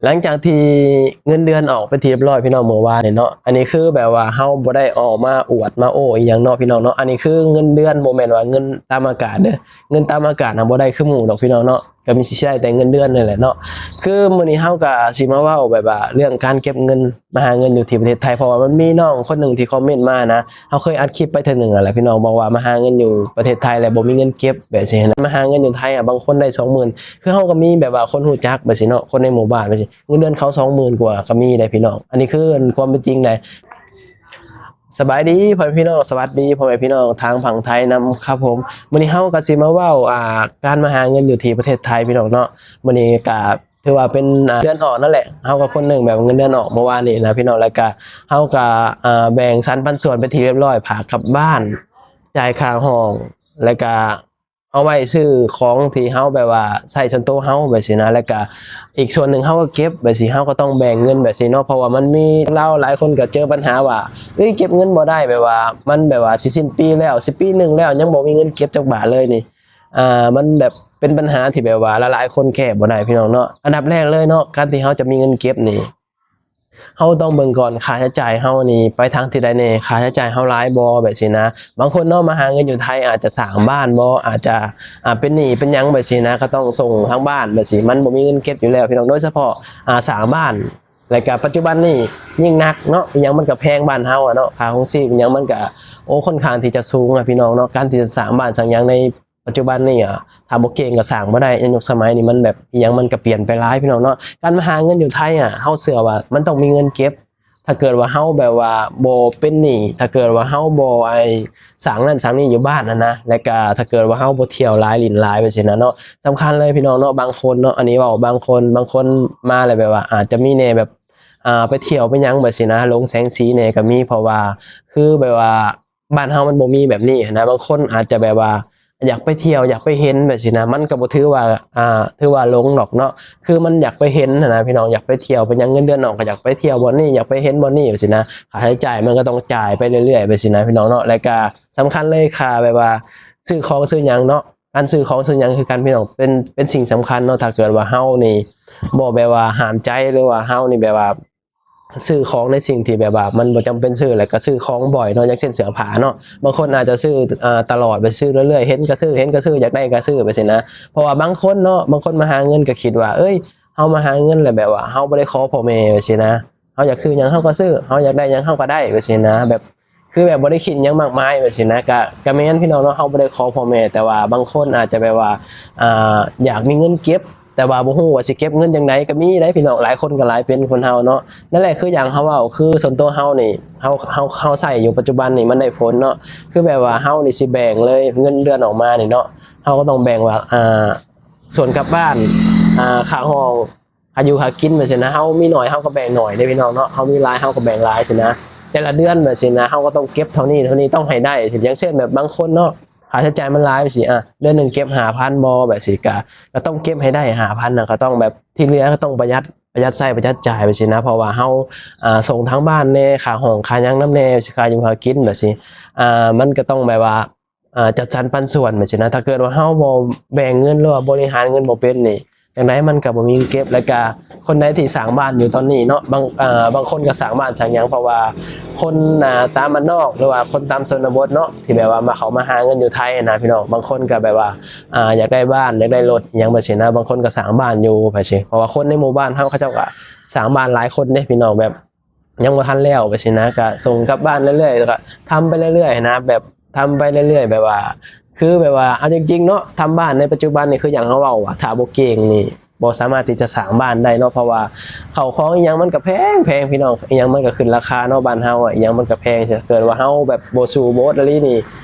ຫຼັງຈາກທີ່ເງິນເດືອນອອກເປັນທີ່ຮຽບຮ້ອຍພີ່ນ້ອງ ເມື່ອວານນີ້ເນາະ, ອັນນີ້ຄືແບບວ່າເຮົາບໍ່ໄດ້ອອກມາອວດມາໂອ້ອີ່ຫຍັງເນາະພີ່ນ້ອງເນາະ, ອັນນີ້ຄືເງິນເດືອນ ບໍ່ແມ່ນວ່າເງິນຕາມອາກາດເດີ້, ເງິນຕາມອາກາດນະບໍ່ໄດ້ຄືໝູ່ດອກພີ່ນ້ອງເນາະ, ກໍມີຊິໄດ້ແຕ່ເງິນເດືອນນີ້ແຫຼະເນາະ. ຄືມື້ນີ້ເຮົາກໍຊິມາເວົ້າແບບວ່າເລື່ອງການເກັບເງິນ ມາຫາເງິນຢູ່ທີ່ປະເທດໄທ, ເພາະວ່າມັນມີນ້ອງຄົນໜຶ່ງທີ່ຄອມເມັນມານະ, ເຮົາເຄີຍອັດຄລິບໄປເທື່ອໜຶ່ງຫັ້ນແຫຼະພີ່ນ້ອງ, ບອກວ່າມາຫາເງິນຢູ່ປະເທດໄທແລ້ວບໍ່ມີເງິນເກັບແບບຊີ້ນະ, ມາຫາເງິນຢູ່ໄທອະ ບາງຄົນໄດ້ສອງໝື່ນ ຄືເຮົາກໍມີແບບວ່າຄົນຮູ້ຈັກແບບຊີ້ເນາະ, ຄົນໃນໝູ່ບ້ານແບບຊີ້ ເງິນເດືອນເຂົາສອງໝື່ນກວ່າກໍມີໄດ໋ພີ່ນ້ອງ. ອັນນີ້ຄືຄວາມເປັນຈິງໃດ໋. ສະບາຍດີພໍ່ແມ່ພີ່ນ້ອງ, ສະຫວັດດີພໍ່ແມ່ພີ່ນ້ອງທາງຝັ່ງໄທນຳຄັບຜົມ. ມື້ນີ້ເຮົາກໍຊິມາເວົ້າ ອ່າ ການມາຫາເງິນຢູ່ທີ່ປະເທດໄທພີ່ນ້ອງເນາະ. ມື້ນີ້ກໍຖືວ່າເປັນ ອ່າ ເດືອນອອກນັ້ນແຫຼະ, ເຮົາກໍຄົນໜຶ່ງແບບເງິນເດືອນອອກເມື່ອວານນີ້ນະພີ່ນ້ອງ, ແລ້ວກໍເຮົາກໍ ອ່າ ແບ່ງສັນປັນສ່ວນເປັນທີ່ຮຽບຮ້ອຍ, ພາກັບບ້ານ, ຈ່າຍຄ່າຫ້ອງ, ແລ້ວກໍ ເອົາໄວ້ຊື້ຂອງທີ່ເຮົາແບບວ່າໃຊ້ສ່ວນໂຕເຮົາແບບຊີ້ນະ, ແລ້ວກະອີກສ່ວນໜຶ່ງເຮົາກໍເກັບແບບຊີ້, ເຮົາກໍຕ້ອງແບ່ງເງິນແບບຊີ້ເນາະ. ເພາະວ່າມັນມີລາວຫຼາຍຄົນກໍເຈີບັນຫາວ່າ ເອີຍ ເກັບເງິນບໍ່ໄດ້, ແບບວ່າມັນແບບວ່າຊິສິ້ນປີແລ້ວ, ຊິປີໜຶ່ງແລ້ວ ຍັງບໍ່ມີເງິນເກັບຈັກບາດເລີຍນີ້. ອ່າ ມັນແບບເປັນບັນຫາທີ່ແບບວ່າຫຼາຍໆຄົນແກ້ບໍ່ໄດ້ພີ່ນ້ອງເນາະ. ອັນດັບແລກເລີຍເນາະ, ການທີ່ເຮົາຈະມີເງິນເກັບນີ້ ເຮົາຕ້ອງເບິ່ງກ່ອນ ຄ່າໃຊ້ຈ່າຍເຮົານີ້ໄປທາງທີ່ໃດແດ່, ຄ່າໃຊ້ຈ່າຍເຮົາຫຼາຍບໍ່ ແບບຊີ້ນະ. ບາງຄົນເນາະ ມາຫາເງິນຢູ່ໄທ ອາດຈະສ້າງບ້ານບໍ່ ອາດຈະ ອ່າ ເປັນໜີ້ເປັນຫຍັງແບບຊີ້ນະ, ກໍຕ້ອງສົ່ງທາງບ້ານແບບຊີ້, ມັນບໍ່ມີເງິນເກັບຢູ່ແລ້ວພີ່ນ້ອງ. ໂດຍສະເພາະ ອ່າ ສ້າງບ້ານ ແລ້ວກະປັດຈຸບັນນີ້ຍິ່ງໜັກເນາະ, ອີ່ຫຍັງມັນກະແພງ ບ້ານເຮົາອະເນາະ, ຄ່າຄອງຊີບອີ່ຫຍັງມັນກະ ໂອ້ ຄ່ອນຂ້າງທີ່ຈະສູງອະພີ່ນ້ອງເນາະ. ການທີ່ຈະສ້າງບ້ານສ້າງຫຍັງໃນ ປັດຈຸບັນນີ້ອະ ຖ້າບໍ່ເກັ່ງກໍສ້າງບໍ່ໄດ້. ໃນຍຸກສະໄໝນີ້ມັນແບບອີ່ຫຍັງມັນກໍປ່ຽນໄປຫຼາຍພີ່ນ້ອງເນາະ. ການມາຫາເງິນຢູ່ໄທອະ ເຮົາເຊື່ອວ່າມັນຕ້ອງມີເງິນເກັບ. ຖ້າເກີດວ່າເຮົາແບບວ່າບໍ່ເປັນໜີ້, ຖ້າເກີດວ່າເຮົາບໍ່ໄອ້ສ້າງນັ້ນສ້າງນີ້ຢູ່ບ້ານຫັ້ນນະ, ແລ້ວກະຖ້າເກີດວ່າເຮົາບໍ່ທ່ຽວຫຼາຍ ຫຼິ້ນຫຼາຍແບບຊີ້ນະເນາະ, ສຳຄັນເລີຍພີ່ນ້ອງເນາະ. ບາງຄົນເນາະ, ອັນນີ້ເວົ້າບາງຄົນ, ບາງຄົນມາແລ້ວແບບວ່າອາດຈະມີແດ່ແບບ ອ່າ ໄປທ່ຽວໄປຫຍັງແບບຊີ້ນະ, ລົງແສງສີແດ່ກໍມີ. ເພາະວ່າຄືແບບວ່າ ບ້ານເຮົາມັນບໍ່ມີແບບນີ້ຫັ້ນນະ. ບາງຄົນອາດຈະແບບວ່າຢາກໄປທ່ຽວ ຢາກໄປເຫັນແບບຊີ້ນະ, ມັນກໍບໍ່ຖືວ່າ ອ່າ ຖືວ່າຫຼົງດອກເນາະ. ຄືມັນຢາກໄປເຫັນຫັ້ນນະພີ່ນ້ອງ, ຢາກໄປທ່ຽວໄປຫຍັງ, ເງິນເດືອນອອກກໍຢາກໄປທ່ຽວບ່ອນນີ້ ຢາກໄປເຫັນບ່ອນນີ້ແບບຊີ້ນະ. ຄ່າໃຊ້ຈ່າຍມັນກໍຕ້ອງຈ່າຍໄປເລື້ອຍໆແບບຊີ້ນະພີ່ນ້ອງເນາະ. ແລ້ວກະສຳຄັນເລີຍ ຄ່າແບບວ່າຊື້ຂອງຊື້ຫຍັງເນາະ, ການຊື້ຂອງຊື້ຫຍັງຄືກັນພີ່ນ້ອງ, ເປັນ ເປັນສິ່ງສຳຄັນເນາະ. ຖ້າເກີດວ່າເຮົານີ້ບໍ່ແບບວ່າຫ້າມໃຈ ຫຼືວ່າເຮົານີ້ແບບວ່າ ຊື້ຂອງໃນສິ່ງທີ່ແບບວ່າມັນບໍ່ຈຳເປັນຊື້ ແລ້ວກໍຊື້ຂອງບ່ອຍເນາະ, ຢ່າງເຊັ່ນເສື້ອຜ້າເນາະ. ບາງຄົນອາດຈະຊື້ ອ່າ ຕະຫຼອດ, ໄປຊື້ເລື້ອຍໆ, ເຫັນກໍຊື້ ເຫັນກໍຊື້, ຢາກໄດ້ກໍຊື້ ແບບຊີ້ນະ. ເພາະວ່າບາງຄົນເນາະ, ບາງຄົນມາຫາເງິນກໍຄິດວ່າ ເອີຍ ເຮົາມາຫາເງິນແລ້ວແບບວ່າເຮົາບໍ່ໄດ້ຂໍພໍ່ແມ່ ແບບຊີ້ນະ, ເຮົາຢາກຊື້ຫຍັງເຮົາກໍຊື້, ເຮົາຢາກໄດ້ຫຍັງເຮົາກໍໄດ້ ແບບຊີ້ນະ. ແບບ ຄືແບບບໍ່ໄດ້ຄິດຫຍັງມາກມາຍແບບຊີ້ນະ. ກະ ກະແມ່ນພີ່ນ້ອງເນາະ, ເຮົາບໍ່ໄດ້ຂໍພໍ່ແມ່, ແຕ່ວ່າບາງຄົນອາດຈະແບບວ່າ ອ່າ ຢາກມີເງິນເກັບ ແຕ່ວ່າບໍ່ຮູ້ວ່າຊິເກັບເງິນຈັ່ງໃດ ກໍມີໄດ໋ພີ່ນ້ອງ. ຫຼາຍຄົນກໍຫຼາຍເປັນຄົນເຮົາເນາະ. ນັ້ນແຫຼະ ຄືຢ່າງເຮົາເວົ້າ ຄືສ່ວນຕົວເຮົານີ້ ເຮົາ ເຮົາ ເຮົາໃຊ້ຢູ່ປັດຈຸບັນນີ້ມັນໄດ້ຜົນເນາະ. ຄືແບບວ່າເຮົານີ້ຊິແບ່ງເລີຍ ເງິນເດືອນອອກມານີ້ເນາະ, ເຮົາກໍຕ້ອງແບ່ງວ່າ ອ່າ ສ່ວນກັບບ້ານ ອ່າ ຄ່າຫ້ອງ ຄ່າຢູ່ຄ່າກິນແບບຊີ້ນະ. ເຮົາມີໜ້ອຍເຮົາກໍແບ່ງໜ້ອຍເດ້ພີ່ນ້ອງເນາະ, ເຮົາມີຫຼາຍເຮົາກໍແບ່ງຫຼາຍຊີ້ນະ. ແຕ່ລະເດືອນແບບຊີ້ນະ ເຮົາກໍຕ້ອງເກັບເທົ່ານີ້ເທົ່ານີ້ ຕ້ອງໃຫ້ໄດ້. ຢ່າງເຊັ່ນແບບບາງຄົນເນາະ ຄ່າໃຊ້ຈ່າຍມັນຫຼາຍແບບຊີ້ ອ່າ ເດືອນໜຶ່ງເກັບຫ້າພັນບໍ່ ແບບຊີ້ ກະ ກໍຕ້ອງເກັບໃຫ້ໄດ້ຫ້າພັນນະ, ກໍຕ້ອງແບບ ທີ່ເຫຼືອກໍຕ້ອງປະຢັດ ປະຢັດໃຊ້ປະຢັດຈ່າຍແບບຊີ້ນະ. ເພາະວ່າເຮົາ ອ່າ ສົ່ງທາງບ້ານແດ່ ຄ່າຫ້ອງ ຄ່າຫຍັງນຳແດ່ ຄ່າຢູ່ຄ່າກິນແບບຊີ້ ອ່າ ມັນກໍຕ້ອງແບບວ່າ ອ່າ ຈັດສັນປັນສ່ວນແບບຊີ້ນະ. ຖ້າເກີດວ່າເຮົາບໍ່ແບ່ງເງິນ ຫຼືວ່າບໍລິຫານເງິນບໍ່ເປັນນີ້ ຈັ່ງໃດມັນກໍບໍ່ມີເກັບ. ແລ້ວກະຄົນໃດທີ່ສ້າງບ້ານຢູ່ຕອນນີ້ເນາະ, ບາງ ອ່າ ບາງຄົນກໍສ້າງບ້ານສ້າງຫຍັງ ເພາະວ່າຄົນ ອ່າ ຕາມບ້ານນອກ ຫຼືວ່າຄົນຕາມຊົນນະບົດເນາະ ທີ່ແບບວ່າມາ ເຂົ້າມາຫາເງິນຢູ່ໄທນະພີ່ນ້ອງ, ບາງຄົນກໍແບບວ່າ ອ່າ ຢາກໄດ້ບ້ານ ຢາກໄດ້ລົດຫຍັງແບບຊີ້ນະ, ບາງຄົນກໍສ້າງບ້ານຢູ່ແບບຊີ້. ເພາະວ່າຄົນໃນໝູ່ບ້ານເຮົາ ເຂົາເຈົ້າກໍສ້າງບ້ານຫຼາຍຄົນເດ້ພີ່ນ້ອງ, ແບບ ຍັງບໍ່ທັນແລ້ວແບບຊີ້ນະ, ກະສົ່ງກັບບ້ານເລື້ອຍໆ ແລ້ວກະທຳໄປເລື້ອຍໆນະ, ແບບທຳໄປເລື້ອຍໆ ແບບວ່າ ຄືແບບວ່າ ເອົາຈິງໆເນາະ, ທຳບ້ານໃນປັດຈຸບັນນີ້ ຄືຢ່າງເຮົາເວົ້າວ່າ ຖ້າບໍ່ເກັ່ງນີ້ ບໍ່ສາມາດທີ່ຈະສ້າງບ້ານໄດ້ເນາະ, ເພາະວ່າເຂົ້າຂອງອີ່ຫຍັງມັນກະແພງໆ ພີ່ນ້ອງ, ອີ່ຫຍັງມັນກະຂຶ້ນລາຄາເນາະ, ບ້ານເຮົາອະ ອີ່ຫຍັງມັນກະແພງ. ຖ້າເກີດວ່າເຮົາແບບບໍ່ສູ້ບໍ່ອົດອີ່ຫຼີນີ້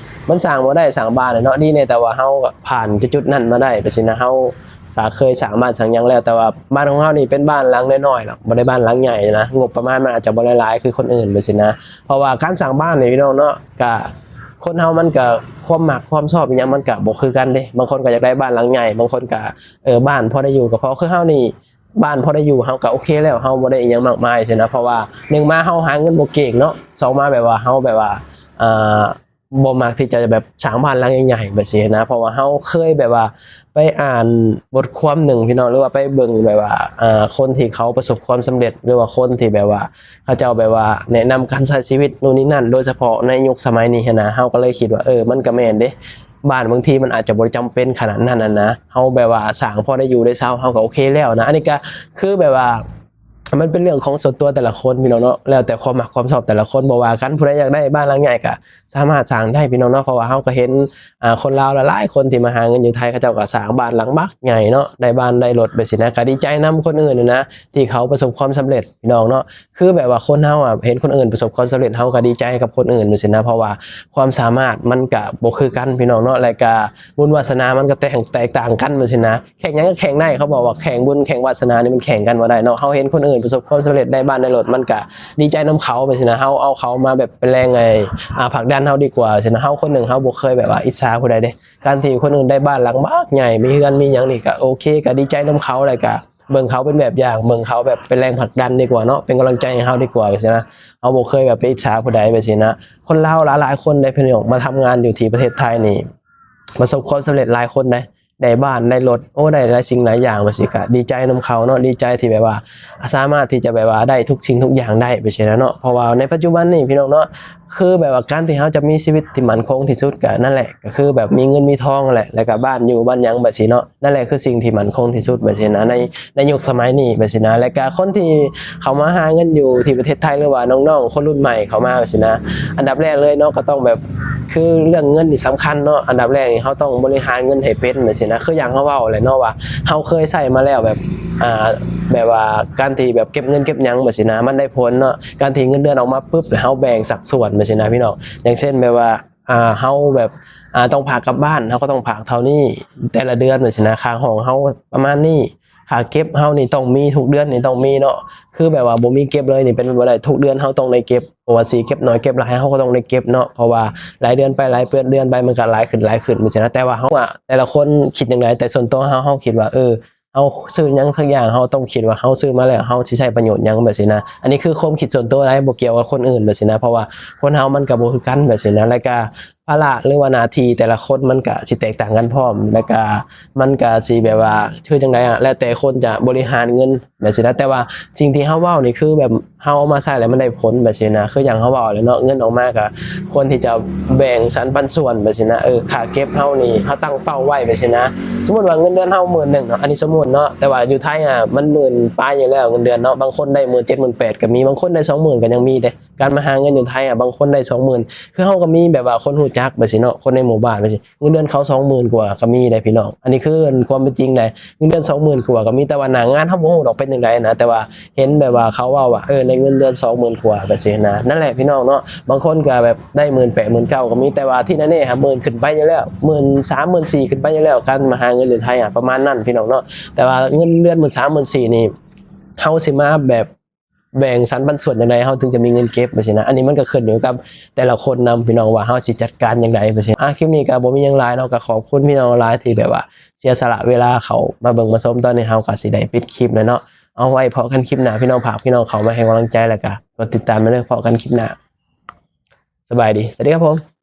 ມັນສ້າງບໍ່ໄດ້ ສ້າງບ້ານເນາະ. ດີແດ່ ແຕ່ວ່າເຮົາກະຜ່ານຈຸດໆນັ້ນມາໄດ້ແບບຊີ້ນະ, ເຮົາ ກະເຄີຍສ້າງບ້ານສ້າງຫຍັງແລ້ວ, ແຕ່ວ່າບ້ານຂອງເຮົານີ້ເປັນບ້ານຫຼັງນ້ອຍໆ ເນາະ, ບໍ່ໄດ້ບ້ານຫຼັງໃຫຍ່ນະ, ງົບປະມານມັນອາດຈະບໍ່ໄດ້ຫຼາຍຄືຄົນອື່ນແບບຊີ້ນະ. ເພາະວ່າການສ້າງບ້ານນີ້ ພີ່ນ້ອງເນາະ, ກະຄົນເຮົາມັນກະ ຄວາມມັກຄວາມຊອບອີ່ຫຍັງມັນກະບໍ່ຄືກັນເດ້, ບາງຄົນກໍຢາກໄດ້ບ້ານຫຼັງໃຫຍ່, ບາງຄົນກະ ເອີ ບ້ານພໍໄດ້ຢູ່ກໍພໍ. ຄືເຮົານີ້ ບ້ານພໍໄດ້ຢູ່ເຮົາກະໂອເຄແລ້ວ, ເຮົາບໍ່ໄດ້ອີ່ຫຍັງມາກມາຍຊີ້ນະ. ເພາະວ່າໜຶ່ງມາເຮົາຫາເງິນບໍ່ເກັ່ງເນາະ, ສອງມາແບບວ່າເຮົາແບບວ່າ ອ່າ ບໍ່ມັກທີ່ຈະແບບສ້າງບ້ານຫຼັງໃຫຍ່ໆແບບຊີ້ນະ, ເພາະວ່າເຮົາເຄີຍແບບວ່າ ໄປອ່ານບົດຄວາມໜຶ່ງພີ່ນ້ອງ ຫຼືວ່າໄປເບິ່ງແບບວ່າ ອ່າ ຄົນທີ່ເຂົາປະສົບຄວາມສຳເລັດ ຫຼືວ່າຄົນທີ່ແບບວ່າເຂົາເຈົ້າແບບວ່າແນະນຳການໃຊ້ຊີວິດໂນ່ນນີ້ນັ້ນ ໂດຍສະເພາະໃນຍຸກສະໄໝນີ້ຫັ້ນນະ ເຮົາກໍເລີຍຄິດວ່າ ເອີ ມັນກໍແມ່ນເດ້ ບ້ານບາງທີມັນອາດຈະບໍ່ໄດ້ຈຳເປັນຂະໜາດນັ້ນຫັ້ນນະ ເຮົາແບບວ່າສ້າງພໍໄດ້ຢູ່ໄດ້ເຊົາ ເຮົາກໍໂອເຄແລ້ວນະ. ອັນນີ້ກໍຄືແບບວ່າ ມັນເປັນເລື່ອງຂອງສ່ວນຕົວແຕ່ລະຄົນພີ່ນ້ອງເນາະ ແລ້ວແຕ່ຄວາມມັກຄວາມຊອບແຕ່ລະຄົນ. ບໍ່ວ່າກັນ ຜູ້ໃດຢາກໄດ້ບ້ານຫຼັງໃຫຍ່ກໍສາມາດສ້າງໄດ້ພີ່ນ້ອງເນາະ ເພາະວ່າເຮົາກໍເຫັນ ອ່າ ຄົນລາວຫຼາຍໆຄົນທີ່ມາຫາເງິນຢູ່ໄທ ເຂົາເຈົ້າກໍສ້າງບ້ານຫຼັງບັກໃຫຍ່ເນາະ ໄດ້ບ້ານໄດ້ລົດແບບຊີ້ນະ ກໍດີໃຈນຳຄົນອື່ນນະ ທີ່ເຂົາປະສົບຄວາມສຳເລັດພີ່ນ້ອງເນາະ. ຄືແບບວ່າຄົນເຮົາອະ ເຫັນຄົນອື່ນປະສົບຄວາມສຳເລັດ ເຮົາກໍດີໃຈກັບຄົນອື່ນແບບຊີ້ນະ ເພາະວ່າຄວາມສາມາດມັນກໍບໍ່ຄືກັນພີ່ນ້ອງເນາະ ແລະກະບຸນວາສະໜາມັນກໍແຕກ ແຕກຕ່າງກັນແບບຊີ້ນະ. ແຂ່ງຫຍັງກໍແຂ່ງໄດ້ ເຂົາບອກວ່າແຂ່ງບຸນແຂ່ງວາສະໜານີ້ມັນແຂ່ງກັນບໍ່ໄດ້ເນາະ. ເຮົາເຫັນຄົນອື່ນປະສົບຄວາມສຳເລັດ ໄດ້ບ້ານໄດ້ລົດ ມັນກະດີໃຈນຳເຂົາແບບຊີ້ນະ ເຮົາເອົາເຂົາມາແບບເປັນແຮງ ອ່າ ຜັກດັນເຮົາດີກວ່າຊີ້ນະ. ເຮົາຄົນໜຶ່ງເຮົາບໍ່ເຄີຍແບບວ່າອິດສາຜູ້ໃດເດ້ ການທີ່ຄົນອື່ນໄດ້ບ້ານຫຼັງບັກໃຫຍ່ ມີເຮືອນມີຫຍັງນີ້ກະໂອເຄ ກະດີໃຈນຳເຂົາ ແລ້ວກະເບິ່ງເຂົາເປັນແບບຢ່າງ ເບິ່ງເຂົາແບບເປັນແຮງຜັກດັນດີກວ່າເນາະ ເປັນກຳລັງໃຈໃຫ້ເຮົາດີກວ່າແບບຊີ້ນະ. ເຮົາບໍ່ເຄີຍແບບໄປອິດສາຜູ້ໃດແບບຊີ້ນະ. ຄົນລາວຫຼາຍໆຄົນໄດ້ພີ່ນ້ອງ ມາທຳງານຢູ່ທີ່ປະເທດໄທນີ້ ປະສົບຄວາມສຳເລັດຫຼາຍຄົນໄດ້ ໄດ້ບ້ານໄດ້ລົດ ໂອ້ ໄດ້ຫຼາຍສິ່ງຫຼາຍຢ່າງແບບຊີ້ ກະດີໃຈນຳເຂົາເນາະ ດີໃຈທີ່ແບບວ່າສາມາດທີ່ຈະແບບວ່າໄດ້ທຸກສິ່ງທຸກຢ່າງໄດ້ແບບຊີ້ນະເນາະ. ເພາະວ່າໃນປັດຈຸບັນນີ້ພີ່ນ້ອງເນາະ ຄືແບບວ່າການທີ່ເຮົາຈະມີຊີວິດທີ່ໝັ້ນຄົງທີ່ສຸດກະນັ້ນແຫຼະ ກໍຄືແບບມີເງິນມີທອງແຫຼະ ແລ້ວກະບ້ານຢູ່ບ້ານຫຍັງແບບຊີ້ເນາະ. ນັ້ນແຫຼະຄືສິ່ງທີ່ໝັ້ນຄົງທີ່ສຸດແບບຊີ້ນະ ໃນ ໃນຍຸກສະໄໝນີ້ແບບຊີ້ນະ. ແລ້ວກະຄົນທີ່ເຂົ້າມາຫາເງິນຢູ່ທີ່ປະເທດໄທ ຫຼືວ່ານ້ອງໆຄົນລຸ້ນໃໝ່ເຂົ້າມາແບບຊີ້ນະ ອັນດັບແລກເລີຍເນາະ ກໍຕ້ອງແບບ ຄືເລື່ອງເງິນນີ້ສຳຄັນເນາະ. ອັນດັບແລກນີ້ເຮົາຕ້ອງບໍລິຫານເງິນໃຫ້ເປັນແບບຊີ້ນະ ຄືຢ່າງເຮົາເວົ້າແຫຼະເນາະ ວ່າເຮົາເຄີຍໃຊ້ມາແລ້ວແບບ ອ່າ ແບບວ່າການທີ່ແບບເກັບເງິນເກັບຫຍັງແບບຊີ້ນະ ມັນໄດ້ຜົນເນາະ. ການທີ່ເງິນເດືອນອອກມາປຶບ ແລ້ວເຮົາແບ່ງສັດສ່ວນແບບຊີ້ນະພີ່ນ້ອງ ຢ່າງເຊັ່ນແບບວ່າ ອ່າ ເຮົາແບບ ອ່າ ຕ້ອງຝາກກັບບ້ານ ເຮົາກໍຕ້ອງຝາກເທົ່ານີ້ແຕ່ລະເດືອນແບບຊີ້ນະ ຄ່າຫ້ອງເຮົາປະມານນີ້ ຄ່າເກັບເຮົານີ້ຕ້ອງມີ ທຸກເດືອນນີ້ຕ້ອງມີເນາະ. ຄືແບບວ່າບໍ່ມີເກັບເລີຍນີ້ເປັນໄປບໍ່ໄດ້ ທຸກເດືອນເຮົາຕ້ອງໄດ້ເກັບ ບໍ່ວ່າຊິເກັບໜ້ອຍເກັບຫຼາຍ ເຮົາກໍຕ້ອງໄດ້ເກັບເນາະ ເພາະວ່າລາຍເດືອນໄປ ລາຍເດືອນໄປ ມັນກໍຫຼາຍຂຶ້ນ ຫຼາຍຂຶ້ນແບບຊີ້ນະ. ແຕ່ວ່າເຮົາ ອະ ແຕ່ລະຄົນຄິດຈັ່ງໃດ ແຕ່ສ່ວນຕົວເຮົາ ເຮົາຄິດວ່າ ເອີ ເຮົາຊື້ຫຍັງສັກຢ່າງ ເຮົາຕ້ອງຄິດວ່າເຮົາຊື້ມາແລ້ວ ເຮົາຊິໃຊ້ປະໂຫຍດຫຍັງແບບຊີ້ນະ. ອັນນີ້ຄືຄວາມຄິດສ່ວນຕົວໄດ໋ ບໍ່ກ່ຽວກັບຄົນອື່ນແບບຊີ້ນະ ເພາະວ່າຄົນເຮົາມັນກໍບໍ່ຄືກັນແບບຊີ້ນະ. ແລ້ວກະພາລະ ຫຼືວ່າໜ້າທີ່ແຕ່ລະຄົນມັນກະຊິແຕກຕ່າງກັນພ້ອມ ແລ້ວກະມັນກະຊິແບບວ່າ ຄືຈັ່ງໃດອະ ແລ້ວແຕ່ຄົນຈະບໍລິຫານເງິນແບບຊີ້ນະ. ແຕ່ວ່າສິ່ງທີ່ເຮົາເວົ້ານີ້ຄືແບບ ເຮົາເອົາມາໃຊ້ແລ້ວມັນໄດ້ຜົນແບບຊີ້ນະ ຄືຢ່າງເຮົາເວົ້າແຫຼະເນາະ ເງິນອອກມາກໍຄວນທີ່ຈະແບ່ງສັນປັນສ່ວນແບບຊີ້ນະ. ເອີ ຄ່າເກັບເຮົານີ້ ເຮົາຕັ້ງເປົ້າໄວ້ແບບຊີ້ນະ ສົມມຸດວ່າເງິນເດືອນເຮົາໝື່ນໜຶ່ງເນາະ ອັນນີ້ສົມມຸດເນາະ ແຕ່ວ່າຢູ່ໄທອະ ມັນໝື່ນປາຍຢູ່ແລ້ວເງິນເດືອນເນາະ ບາງຄົນໄດ້ໝື່ນເຈັດ ໝື່ນແປດກໍມີ ບາງຄົນໄດ້ສອງໝື່ນກໍຍັງມີເດ້. ການມາຫາເງິນຢູ່ໄທອະ ບາງຄົນໄດ້ສອງໝື່ນ ຄືເຮົາກໍມີແບບວ່າຄົນຮູ້ຈັກແບບຊີ້ເນາະ ຄົນໃນໝູ່ບ້ານແບບຊີ້ ເງິນເດືອນເຂົາສອງໝື່ນກວ່າກໍມີໄດ໋ພີ່ນ້ອງ. ອັນນີ້ຄືຄວາມເປັນຈິງໃດ໋ ເງິນເດືອນສອງໝື່ນກວ່າກໍມີ ແຕ່ວ່າໜ້າງານເຮົາບໍ່ຮູ້ດອກເປັນຈັ່ງໃດນະ ແຕ່ວ່າເຫັນແບບວ່າເຂົາເວົ້າວ່າ ເອີ ໄດ້ເງິນເດືອນສອງໝື່ນກວ່າແບບຊີ້ນະ. ນັ້ນແຫຼະພີ່ນ້ອງເນາະ ບາງຄົນກໍແບບໄດ້ໝື່ນແປດ ໝື່ນເກົ້າກໍມີ ແຕ່ວ່າທີ່ແນ່ໆຫາໝື່ນຂຶ້ນໄປຢູ່ແລ້ວ ໝື່ນສາມ ໝື່ນສີ່ຂຶ້ນໄປຢູ່ແລ້ວ ການມາຫາເງິນຢູ່ໄທອະ ປະມານນັ້ນພີ່ນ້ອງເນາະ. ແຕ່ວ່າເງິນເດືອນໝື່ນສາມ ໝື່ນສີ່ນີ້ ເຮົາຊິມາແບບ ແບ່ງສັນປັນສ່ວນຈັ່ງໃດ ເຮົາເຖິງຈະມີເງິນເກັບແບບຊີ້ນະ. ອັນນີ້ມັນກໍຂຶ້ນຢູ່ກັບແຕ່ລະຄົນນຳພີ່ນ້ອງ ວ່າເຮົາຊິຈັດການຈັ່ງໃດແບບຊີ້. ອ່າ ຄລິບນີ້ກໍບໍ່ມີຫຍັງຫຼາຍເນາະ ກໍຂອບຄຸນພີ່ນ້ອງຫຼາຍທີ່ແບບວ່າເສຍສະຫຼະເວລາເຂົ້າມາເບິ່ງມາຊົມ. ຕອນນີ້ເຮົາກໍຊິໄດ້ປິດຄລິບແລ້ວເນາະ ເອົາໄວ້ພໍ້ກັນຄລິບໜ້າ ພີ່ນ້ອງ ຝາກພີ່ນ້ອງເຂົ້າມາໃຫ້ກຳລັງໃຈ ແລ້ວກໍກົດຕິດຕາມນຳເດີ ພໍ້ກັນຄລິບໜ້າ ສະບາຍດີ ສະຫວັດດີຄັບຜົມ.